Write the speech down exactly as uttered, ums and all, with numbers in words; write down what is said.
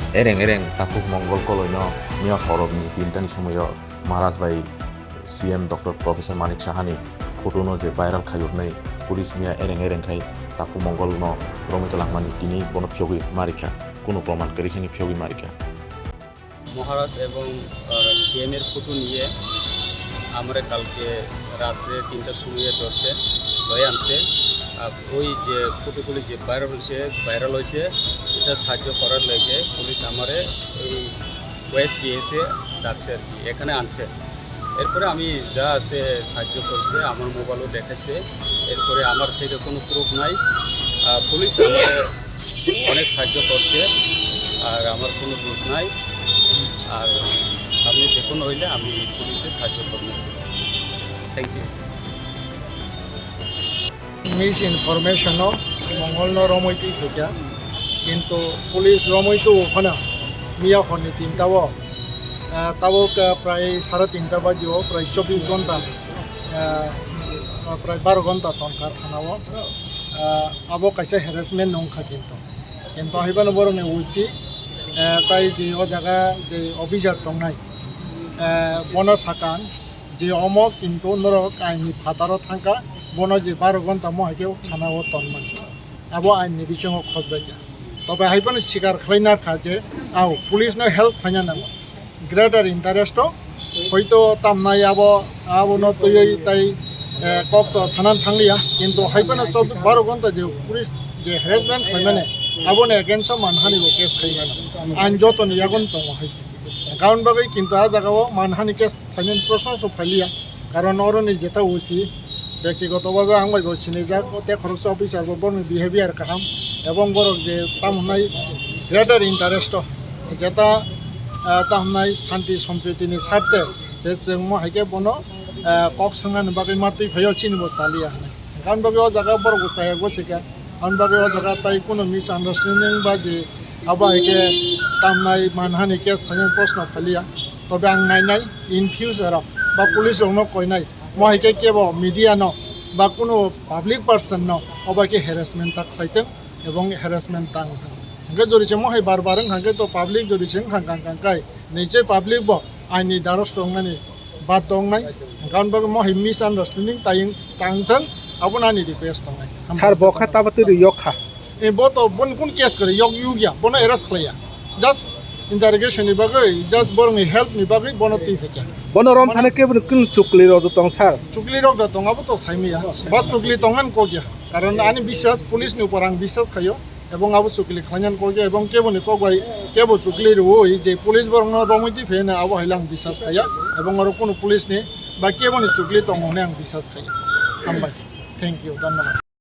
Ereng ereng Takhuk Mongol koloino miya horokni tinta ni somoio Maharaj bai C M Doctor Professor Manik Sahani photo no je viral khaiyoknai police miya ereng ereng khai Takhuk Mongol no romwi twlangmani tini bono phiyogwi marikha, kunu proman kwrwi khaini phiyogwi marikha. মহারাজ এবং সিএম এর ফটো নিয়ে আমরা কালকে রাত্রে তিনটার সময় ধরছে, ধরে আনছে। আর ওই যে ফটোগুলি যে ভাইরাল হয়েছে, ভাইরাল হয়েছে, এটা সাহায্য করার লেগে পুলিশ আমারে এই ওয়েস্ট বিএসএ ডাকছে আর কি, এখানে আনছে। এরপরে আমি যা আছে সাহায্য করছে, আমার মোবাইলও দেখাইছে। এরপরে আমার থেকে কোনো প্রুফ নাই। আহ, পুলিশ আমারে অনেক সাহায্য করছে, আর আমার কোনো দোষ নাই। আর সামনে যে কোনো হইলে আমি পুলিশের সাহায্য করবো। Thank you. Misinformation no Mongol no romwi twi phaikha, kintu police romwi tubu phano miya horni tinta o, ah, tabuk, ah, prai sare tinta baji o, prai chobbish ghonta, ah, prai baro ghonta tonkha thana o. Ah, abo kaisa harassment no wngkha kintu, kintu haibano borokni O C, ah, tai je o jaga je officer tongnai, ah, bono sakha je omo kintu norok aini phataro thangkha, bono je baro ghonta mo hai khe thana o tonmani, abo aini bisingo khobjakya. Tobe hai phano sikar khlai narkha je, au police no help khlaina nango, greater interest o hoito tamnai abo, abono twiwi tai, eh, kok to sanan thangliya, kintu hai phano chobbish baro ghonta je police je harassment khlaimani, aboni against o manhani bo case khaimani, ain jotoni yagon tongo hai se. Karon bagwi kintu a jaga o manhani case khlainani proshno se phailiya, karon oroni jeta O C bektigoto bhabe ang bai bo sinijak, tei khoroksa officer bo borokni behavior kaham, ebong borok je tamo hwnai greater interest o jeta, ah, tamo hwnai shanti sompriti ni sarthe se chwngmo hai khe bono, ah, kok swngnani bagwi ma twi phaio chini bo chaliya hwnwi. Karon bagwi o jaga borok bo chaya gosi khe, karon bagwi o jaga tai kunu misunderstanding ba je abo hai khe tamnai manhani case khainai proshno phailiya. Tobe ang nainai in future o ba police rokno koinai, mo hai khe kebo media no ba kunu public person no obo hai khe harassment ta khlaitwng ebong harassment tang thang. Hwnkhe jori se mo hai bar bar wng hwnkhe to public jori se wng kha kang kang kai, nichoi public bo aini darosh tongnani bad tongnai, hwnkhe aboni bagwi mo hai misunderstanding tayung tang thang, abono ani request tongnai. Sir, bo kha tabo twi rw yok kha. Eh, bo to bon kun case kwrwi yok yuk ya, bono arrest khlai ya. Just interrogation ni bagwi, just borokni help ni bagwi bono twi phaikha. Bono rom thani kebo ni kun chukli rok tong sir. Chukli rok da tong, abo to saimaya. Ba chukli tong an kok ya. Karon ani biswas police ni upor ang biswas khaio. Ebong abo chukli khlainani kok ya, ebong kebo ni kok bai kebo chukli rwui je police borokno romwi twi phaina abo hai lang biswas khaiya. Ebong oro kunu police ni ba kebo ni chukli tongo hwnwi ang biswas khaiya. Hambai. Thank you. Dhonnobad.